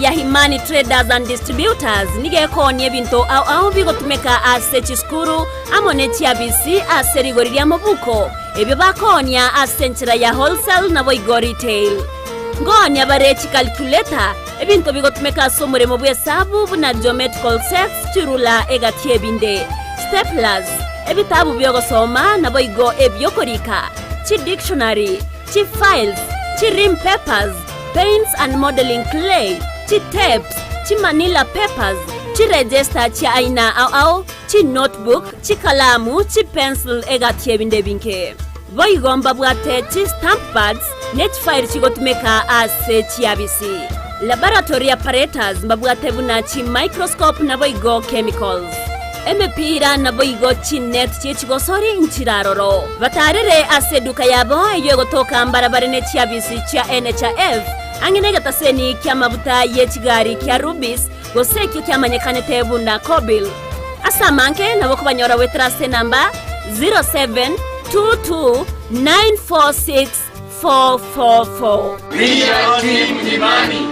ya Himani Traders and Distributors nigo ekoonia ebinto ao ao bigotumeka ase chisukuru amo ne chiabisi ase rigori ria mobuko, ebio bakoonia ase enchera ya wholesale naboigo retail. Nkoonia bare chicalculator, ebinto bigotumeka ase omoremo bw'esabu buna geometrical sets, chirula egati ebinde, staplers, ebitabu bi'ogosoma naboigo ebi'okorika, chidictionary, chifiles, chirim papers, paints and modelling clay, chitapes, chimanila papers, chiregister chia aina ao ao, chinotebook, chikalamu, chipencil egati ebinde ebinge. Boigo mbabwate chistamp pads ne chifairi chigotumeka ase chiabisi. Laboratory apparatus mbabwate buna chimicroscope naboigo chemicals. Emepira naboigo chinet chi'echigosori nchiraroro. Batarere ase eduka yabo eyio egotoka mbarabare ne chiabisi chia NHIF, ang'e negetaseni ki'amabuta ye chigari kia Rubis, gose ekio kiamanyekanete buna Kobil. Ase amange nabo okobanyora goetera ase enamba 0722946444. We are Team Imani.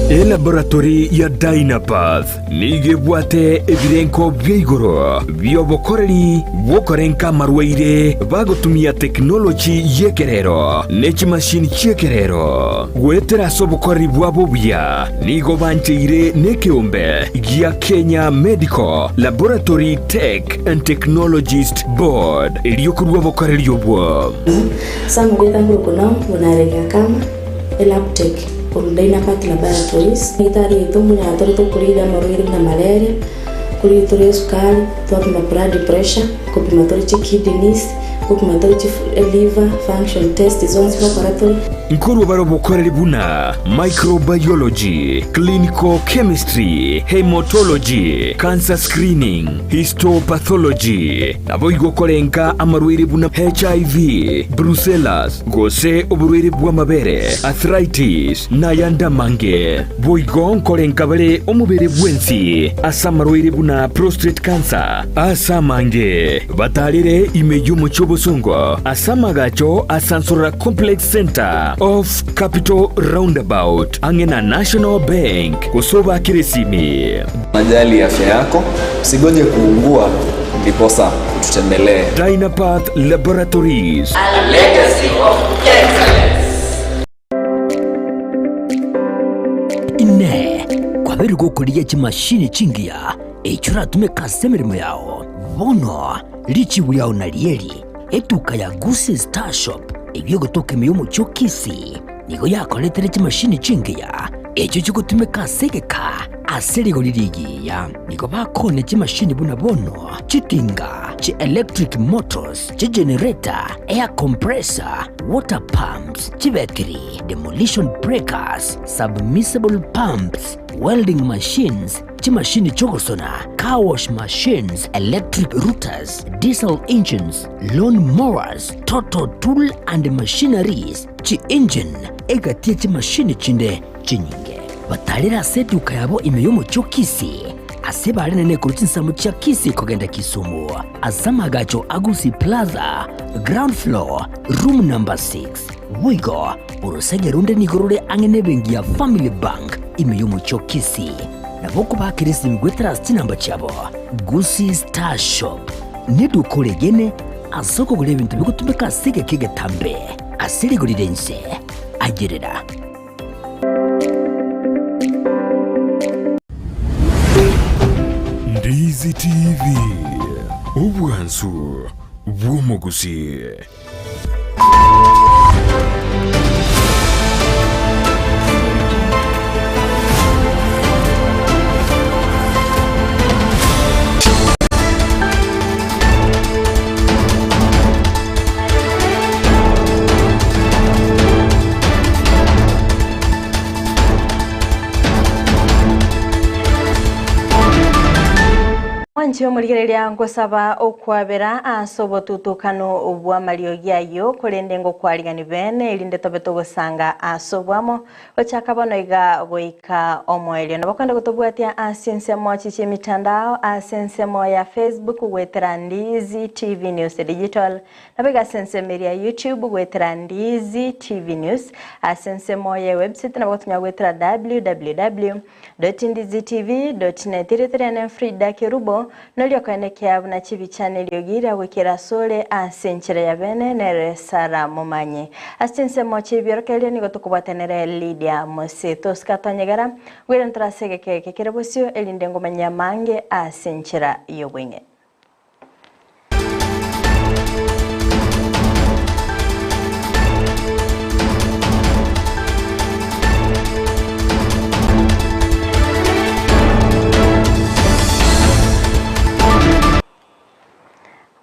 Elaboratory ya Dynapath nigo ebwate ebirenko bia igoro bi'obokoreri bw'okorenka amarwaire bagotumia tekinoloji y'ekerero ne chimashini chi'ekerero. Goetera ase obokoreri bwabo obuya nigo bancheire nekeombe gia Kenya Medical Laboratory Tech and Technologist Board erio korua obokoreri obwo. Samugweka nguru buna Kama. Elabtech, korwa Dynapath Laboratories. Egitari yaito mbuna tore tokorire amarwaire buna malaria, korire tore esukari, twapima blood pressure, kopima tore chikidneys, kopima tore chi liver function test zonsi gokora tore. Nkorwa bare obokoreri buna microbiology, clinical chemistry, haematology, cancer screening, histopathology, naboigo korenga amarwaire buna HIV, brucellas, Gose oborwaire bw'amabere, arthritis, na ayande amange. Boigo nkorenka bare omobere bwensi ase amarwaire buna prostate cancer. Ase amange batarire ime y'omochie obosongo ase amagacho a Sansorora Complex Centre off Capital Roundabout ang'e na National Bank gose obakere esimi. Unajali afya yako, usigoje kuugua ndiposa ututembelee. Dynapath Laboratories. A legacy of excellence. Inee! Kwabeire gokorigia chimashini chingiya echio oratumeke ase emeremo yao? Bono richibu riao narieri, Etuka ya Gusii Star Shop eyio egotoka ime y'omochie o Kisii nigo yakoretire chimashini chingiya echio chigotumeka ase egeka ase rigori rigiya. Nigo bakoonia chimashini buna bono chitinga, chi electric motors, chigenerator, air compressor, water pumps, chibetiri, demolition breakers, submersible pumps, welding machines, chimashini chi'ogosona, car wash machines, electric routers, diesel engines, lawn mowers, total tool and machineries, chi-engine, egati ye chimashini chinde chinyinge. Batarire ase eduka yabo ime y'omochie o Kisii, ase barenene korwa chinsemo chia Kisii kogenda Kisumu, ase amaagacho a Gusii Plaza, ground floor, room number 6. Boigo, orosege ronde nigo rore ang'e nebenki ya Family Bank ime y'omochie o Kisii. Nabo okobakera esimi goetera ase chinamba chiabo, Gusii Star Shop neduka oregene ase okogora ebinto bigotumeka ase egeka egetambe ase rigori ri'ense. Ayerera. Ndizi TV, obwansu bw'omogusii. Mwanche omorigereria ngosaba okwabera ase obotutukanu bw'amariogi ayio, korende ngokwarigani bene, erinde tobe togosanga ase oboamo, gochaka bono iga goika omoerio. Nabo kwenda gotobwatia ase ensemo chi chi'emitandao, ase ensemo ya Facebook goetera Ndizi TV News Digital, Nabo iga ase ensemo eria ya YouTube goetera Ndizi TV News, ase ensemo ye website nabo gotonya goetera www. Ndizitv. Net. Erieta riane Frida Kerubo, noria okoenekia buna chibicha neriogi ria goikera asore ase enchera ya bene nere Sarah Momanyi. Ase chinsemo chi'ebiorokererio nigo tokobwatanere Lydia Mose. Tosika twanyegera, bwire ntore ase egeka eke kere bosio erinde ngomanye amange ase enchera y'oboing'e.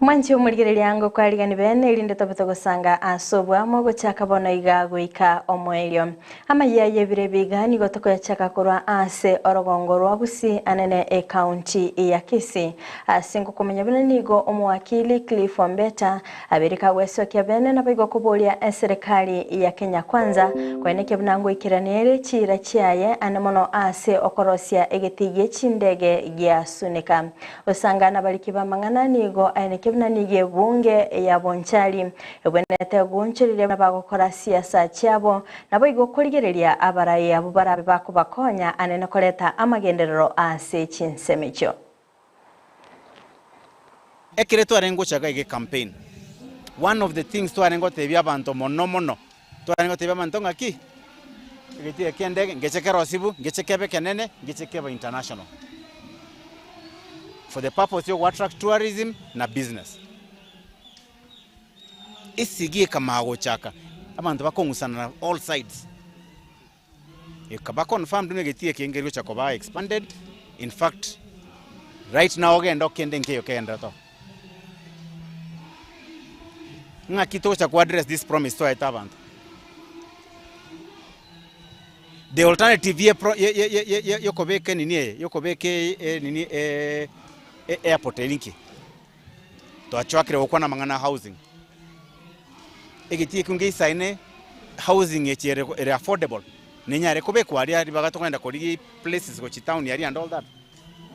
Mwanche omorigereria ngokwarigani bene erinde tobe togosanga ase oboamo gochaka bono iga goika omoerio. Amayia y'ebiro ebi iga nigo tokoyachaka korwa ase orogongo rwa Gusii anene ecounty ya Kisii. Ase ngokomanya buna nigo omowakili Cliff Ombeta abeire kagwesokia bene naboigo koboria eserekari ya Kenya Kwanza koenekia buna ngoikerania ere chiira chiaye ane mono ase okorosia egetii gie chindege gia Sunika. Gosanga nabariki b'amang'ana nigo aenekia buna nigo ebunge ya Bonchari Ebwenerete goonchoreria buna bagokora siasa chiabo, naboigo korigereria abarai abwo barabe bakobakonya anene koreta amagenderero ase chinsemo echio. Ekere twarenge gochaka iga ecampaign, one of the things twarenge gotebia abanto mono mono, twarenge gotebia abanto ng'aki, egeti eke endege ngeche kerosibu, ngeche kebe ekenene, ngeche kebe international, for the purpose ya ogo attract tourism na business. Esegi ekamanya gochaka, abanto bakong'usana na all sides. Ekaba confirmed buna egetii eke nkeri gocha koba expanded, in fact right now ogende okende nkeiyo kegenderete oo. Ng'aki togocha ko address this promise twaete abanto? The alternative ye pro ye ye ye ye yokobeka enini eye, yokobeka enini airport eri nki? Twachakire gokwana amang'ana a housing, egetii ekio ngeisaine housing echi ere ere affordable, nenyare kobekwa aria ribaga tokogenda korigia places gochia town aria and all that.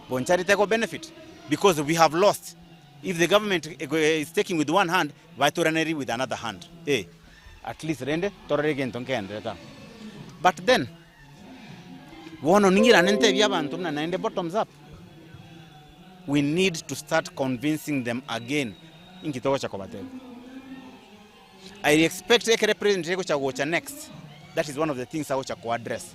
Bonchari teko benefit because we have lost, if the government is taking with one hand, batoiranerie with another hand eh, at least rende torore egento nkegendererete amo. But then, bono ning'irane ntebie abanto buna naende bottoms up. We need to start convincing them again inki togocha kobatebia. I expect ekere president egocha gocha next, that is one of the things agocha ko address.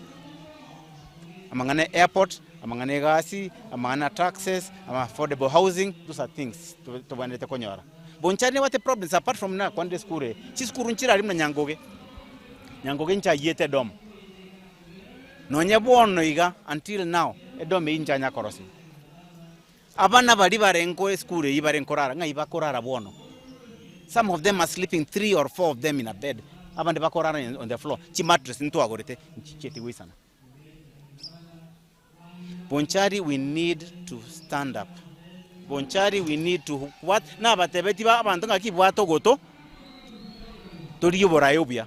Amang'ana ya airport, amang'ana ya egasi, amang'ana ya taxes, ama affordable housing, those are things tobwenerete konyora. Bonchari nebwate problems apart from nakwanire esukuru eye, chisukuru nchire aria buna Nyangoge, Nyangoge nchayiete edomo. Nonye bono iga until now edomo eyio nchanya korosia. Abana baria barenge esukuru eyio barenge korara ng'ai bakorara bono? Some of them are sleeping three or four of them in a bed, abande bakorara on the floor, chimattress ntwagorete nchichieti goisana. Bonchari we need to stand up, Bonchari we need to what? Nabatebetie abanto ng'aki bwata ogoto torigie oboraai obuya.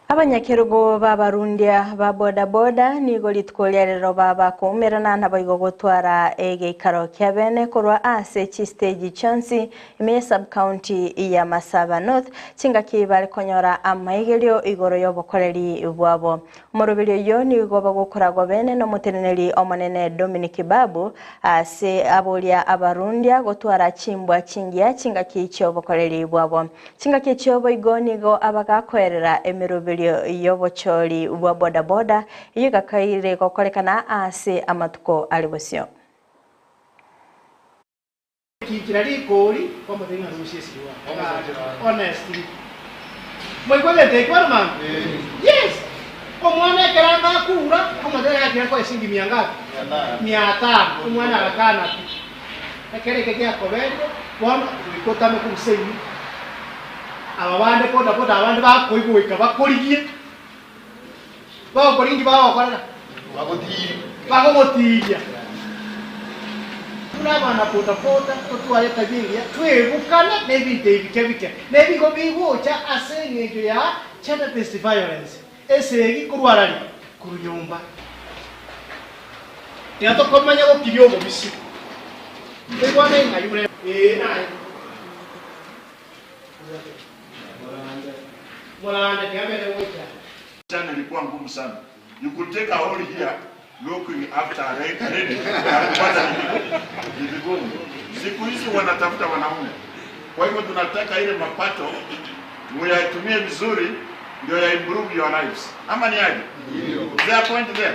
Abanyakerogo b'abarundia ba boda-boda nigo rituko ria rero babakoumerana naboigo gotwara egeikaro kia bene korwa ase chistage chionsi ime ye sub-county ya Masaba North chingaki bare konyora amaigerio igoro y'obokoreri bwabo. Omoroberi oyio nigo bagokoragwa bene nomoteneneri omonene Dominic Babu ase aboria abarundia gotwara chimbwa chingiya chingaki chi'obokoreri bwabo. Chingaki echio boigo nigo abagakoerera emeroberio y'obochori bwa boda-boda, eyio egakaire gokorekana ase amatuko are bosio. Kikira rikori kwamotebia ng'a rusia esirwari. Honestly. Mwaigwa egento eki bono mama? Yes. Omwana ekero anga akura, omotebia ng'a akira nkoe shilingi mia ngapi? Mia tano. Omwana agakana pi. Ekero eke giakoberire, bono goika otame korusia inwe. Aba bande boda boda abande bakoigwa goika bakorigie. Bagokorigia inki bagokorera? Bagogotiria. Buna abana bodaboda totware etabia engiya, twebukane nebinto ebi bike bike, na ebigo bigocha ase engencho ya gender based violence, esegi korwa arari? Korwa nyomba. Tiga tokomanya gokiria obobisi. Toigwane ng'ai ore? Ee naye. Morande, tiga mbere gocha. Sana ilikuwa ngumu sana. You could take a whole year looking after a lady na kupata ni vigumu. Siku hizi wanatafuta wanaume. Kwa hivyo tunataka ile mapato muyatumie vizuri ndio ya improve your lives. Ama ni aje? Is there a point there?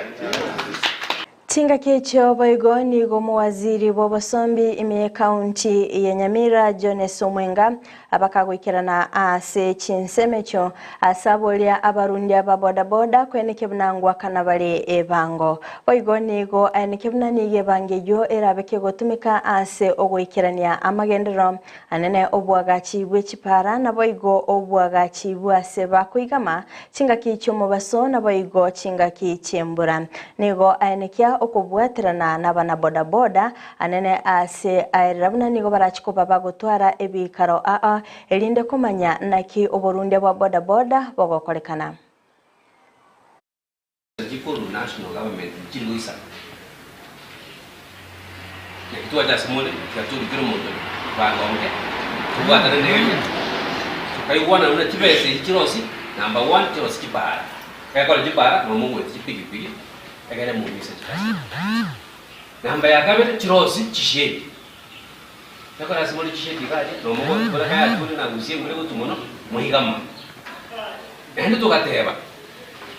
Chingaki echio boigo nigo omowaziri bw'obosombi ime y'ekaunti ya Nyamira Jones Omwenga abakagoikerana ase chinsemo echio ase aboria abarundia ba bodaboda koenekia buna ngwakana bare ebango. Boigo nigo aenekia buna nigo ebango eyio erabe kegotumeka ase ogoikerania amagenderero anene obwagachi bwe chipara naboigo obwagachi bwase bakoigama chingaki chi'omobaso naboigo chingaki chi'embura. Nigo aenekia okobwaterana nabana bodaboda anene ase aerera buna nigo barachi koba bagotwara ebikaro aa erinde komanya naki oborundia bwa bodaboda bogokorekana. Chikoru national government nchiroisa. Naki twacha ase more, tiga torikere omonto oyo bagonke, tobwatane nere, tokaigwana buna chibesa echi chirosi, number one chirosi chipara, ekero chipara nomo ogoeti chipigipigi egere momise chikasi. Namba ya kabere chirosi chishade, ekero ase more chishade iga aria nomo ogoeti buna kaya tore na gusii embura egotwa mono, moigama. Naende togateba,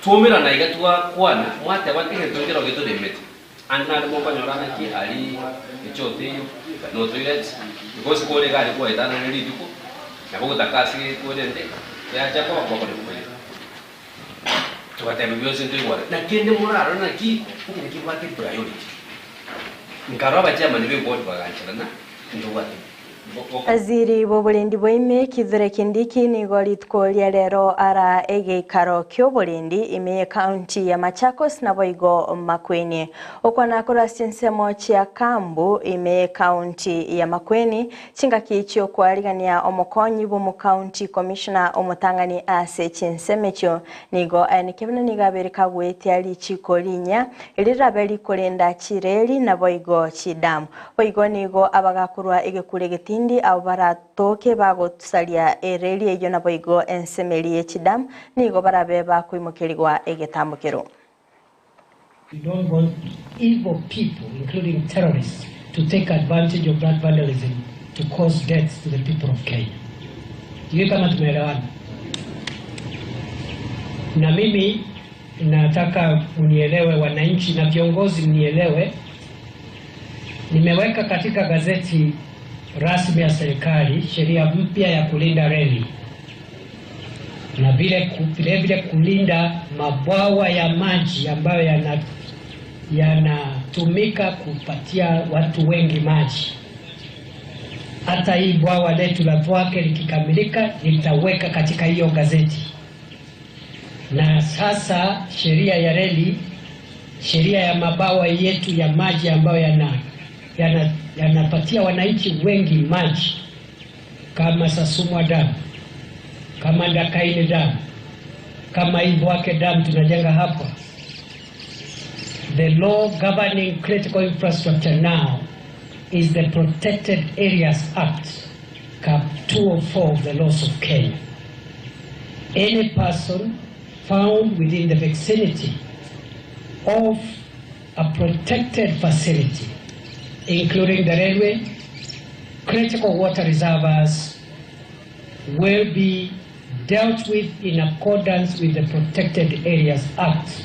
twaumerana iga twakwana, mwateba egento nkero getoremete. Ande naende mokonyora naki aria echoto eyio, no toilet, because kore iga aria kwaetananire rituko, nabo ogotaka ase korende, yacha koba kwakora koira. Togateba bionsi ntoigwane, naki ende morarore naki ekero kebwate priority. Nkarora abachairman be ward bagancherana, ntobwate. Waziri bw'oborendi bwa ime Kithure Kindiki nigo rituko ria rero ara egeikaro ki'oborendi ime y'ecounty ya Machakos naboigo Makueni. Okwana korwa ase chinsemo chia Kambu ime y'ecounty ya Makueni chingaki chi'okwarigania omokonyi bw'omocounty commissioner omotang'ani ase chinsemo echio nigo aenekia buna nigo abere kagoetia richiko rinyia rirabe rikorenda chireri naboigo chidamu. Boigo nigo abagakorwa egekuro egetindi abwo baratoke bagosaria ereri eyio naboigo ensemeri ye chidamu nigo barabe bakoimokerigwa egetambokero. We don't want evil people, including terrorists, to take advantage of that vandalism to cause deaths to the people of Kenya. Sijui kama tumeelewana. Na mimi nataka mnielewe, wananchi na viongozi mnielewe. Nimeweka katika gazeti rasmi ya serikali sheria mpya ya kulinda reli na vile vile vile kulinda mabwawa ya maji ambayo yanatumika kupatia watu wengi maji. Hata hii bwawa letu la Thwake likikamilika, nitaweka katika hiyo gazeti. Na sasa sheria ya reli, sheria ya mabawa yetu ya maji ambayo yanapatia wananchi wengi maji kama Sasumwa Dam, kama Ndakaini Dam, kama hii Thwake Dam tunajenga hapa. The law governing critical infrastructure now is the Protected Areas Act, Cap 204 of the laws of Kenya. Any person found within the vicinity of a protected facility, including the railway, critical water reservoirs, will be dealt with in accordance with the Protected Areas Act.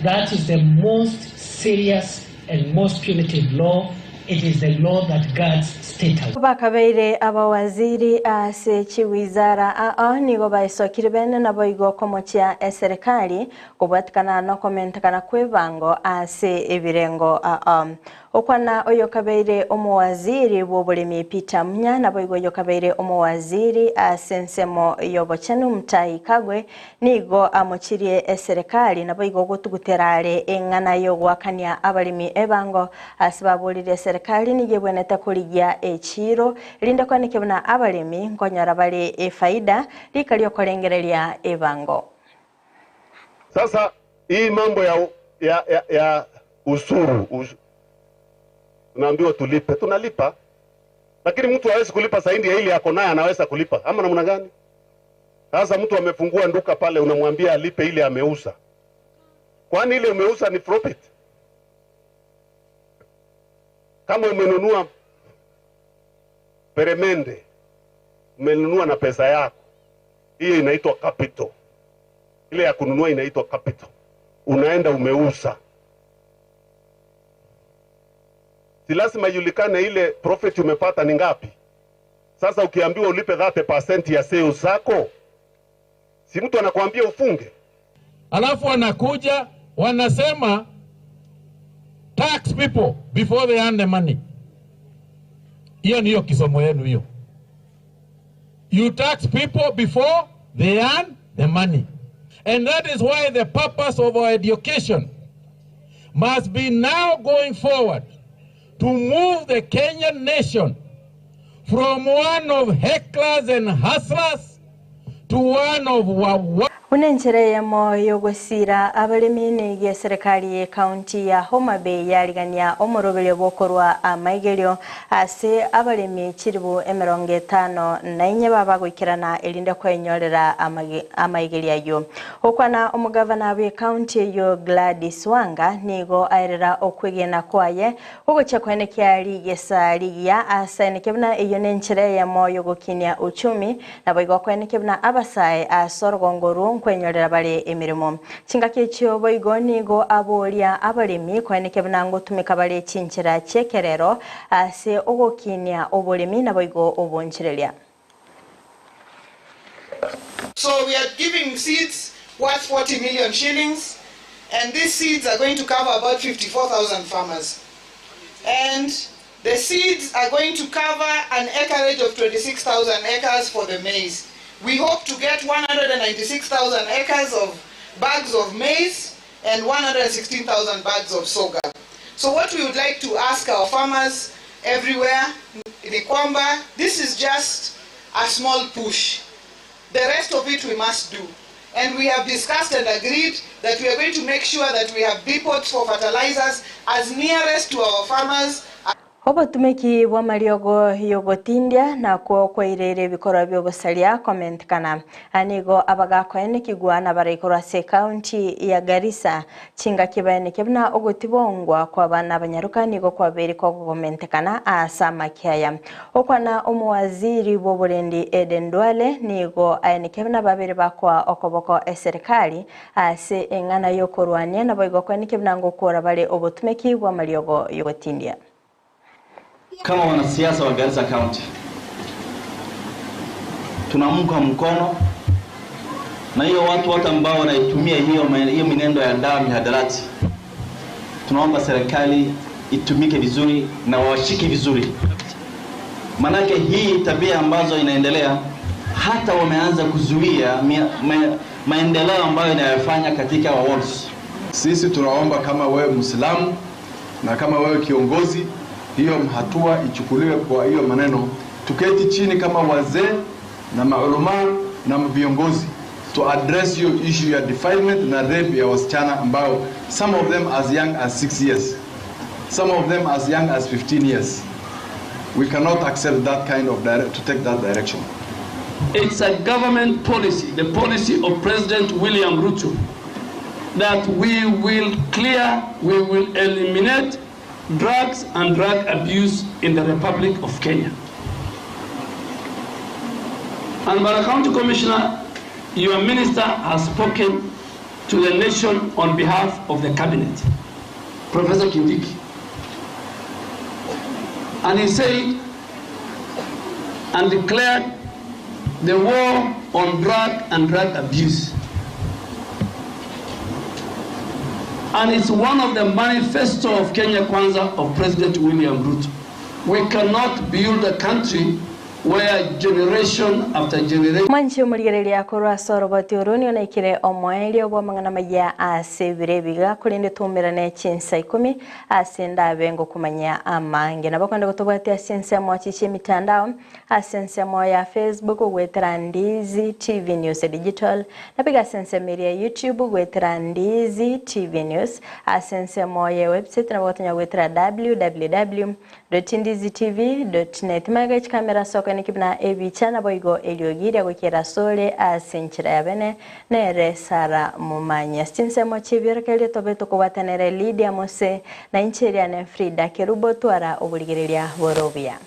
That is the most serious and most punitive law. It is the law that guards state house. Bakabeire abawaziri ase chiwizara aa nigo baisokire bene naboigo komochia eserikali kobwatikana nokomentekana kw'ebango ase ebirengo aa. Okwana oyokabeire omowaziri bw'oboremi Peter Munya naboigo oyokabeire omowaziri ase ensemo y'obochenu Mutahi Kagwe nigo amochirie eserekari naboigo gotugutera are eng'ana y'ogoakania abaremi ebango ase baborire eserekari nigo ebwenerete korigia echiiro erinde koaneke buna abaremi nkonyora bare efaida rika riokorengereria ebango. Sasa hii mambo ya, ya, ya, ya usuru us, tunaambiwa tulipe, tunalipa, lakini mtu hawezi kulipa zaidi ya ile ako naye, anaweza kulipa ama namna gani? Sasa mtu amefungua duka pale, unamwambia alipe ile ameuza, kwani ile umeuza ni profit? Kama umenunua peremende, umenunua na pesa yako, hiyo inaitwa capital. Ile ya kununua inaitwa capital. Unaenda umeuza, si lazima ijulikane ile profit umepata ni ngapi. Sasa ukiambiwa ulipe 30% ya sales zako, si mtu anakuambia ufunge? Alafu wanakuja wanasema tax people before they earn the money. Hiyo ndiyo kisomo yenu hiyo. You tax people before they earn the money. And that is why the purpose of our education must be now going forward to move the Kenyan nation from one of hecklers and hustlers to one of wawa. Buna enchera eyemo yogosira abaremi nigo eserekari ye county ya Homa Bay yarigania omoroberio bwokorwa amaigerio ase abaremi chiribu emerongo etano na inye babagoikerana erinde kwenyorera amaigerio aywo. Gokwana omogavana bwe county eyo Gladys Wanga nigo aerera okwegena kwaye ogochia kwenekia rigesa rigiya ase eneke buna eyo na enchera eyemo yogokinia uchumi nabo igo kwenekia buna abasae ase orugongo orwo nkwenyorera bare emirimo. Chingaki echio boigo nigo aboria abaremi kwenekia buna ngotumeka bare chinchera chiekerero ase ogokinia oboremi nabo igo obonchereria. So we are giving seeds worth 40 million shillings, and these seeds are going to cover about 54,000 farmers. And the seeds are going to cover an acreage of 26,000 acres for the maize. We hope to get 196,000 acres of bags of maize and 116,000 bags of sorghum. So what we would like to ask our farmers everywhere, ni kwamba, this is just a small push. The rest of it we must do. And we have discussed and agreed that we are going to make sure that we have depots for fertilizers as nearest to our farmers. Obotumeki bwa amariogo yogotindia nakwo kwairere ebikorwa bia obosaria komentekana. Aya nigo abagakoenekigwa na baraikorwa ase ekaunti ya Garissa chingaki baeneke buna ogotibongwa kwa abana abanyaruka nigo kwabeire kogomentekana ase amaki aya. Okwana omowaziri bwa oborendi Aden Duale nigo aeneke buna babere bakoa okoboko eserikali ase eng'ana yokorwania nabo igo koeneke buna ngokora bare obotumeki bwa amariogo yogotindia. Kama wanasiasa wa Garissa County tunaunga mkono na hiyo watu wote ambao wanaitumia hiyo hiyo minendo ya dawa mihadarati, tunaomba serikali itumike vizuri na wawashike vizuri, manake hii tabia ambazo inaendelea hata wameanza kuzuia maendeleo ambayo inayofanya katika wards. Sisi tunaomba kama wewe Muislamu na kama wewe kiongozi, hiyo hatua ichukuliwe kwa hiyo maneno. Tuketi chini kama wazee na maulama na viongozi to address hiyo issue ya defilement na rape ya wasichana ambao some of them as young as 6 years, some of them as young as 15 years. We cannot accept that kind of to take that direction. It's a government policy, the policy of President William Ruto, that we will clear, we will eliminate drugs and drug abuse in the Republic of Kenya. And Bwana County Commissioner, your minister has spoken to the nation on behalf of the cabinet, Professor Kindiki. And he said and declared the war on drug and drug abuse. And it's one of the manifesto of Kenya Kwanza of President William Ruto. We cannot build a country where generation after generation Mwanche omorigereria korwa ase oroboti oro nigo naikire omoerio bw'amang'ana maya ase ebiro ebiga korende twaumerane chinsa ikomi ase ndabe ngokumanyia amange. Nabo kende gotobwatia ase ensemo chichia emitandao ase ensemo ya Facebook goetera Ndizi TV News Digital na piga ase ensemo eria ya YouTube goetera Ndizi TV News ase ensemo ye website nabo gotonya goetera www www.ndizitv.net. Magega chikamera ase okoeneki buna ebicha naboigo eriogi ria goikera asore ase enchera ya bene nere Sarah Momanyi. Ase chinsemo chi'ebiorokererio tobe tokobwatanere Lydia Mose na inche eriane Frida Kerubo twara oborigereria bore obuya.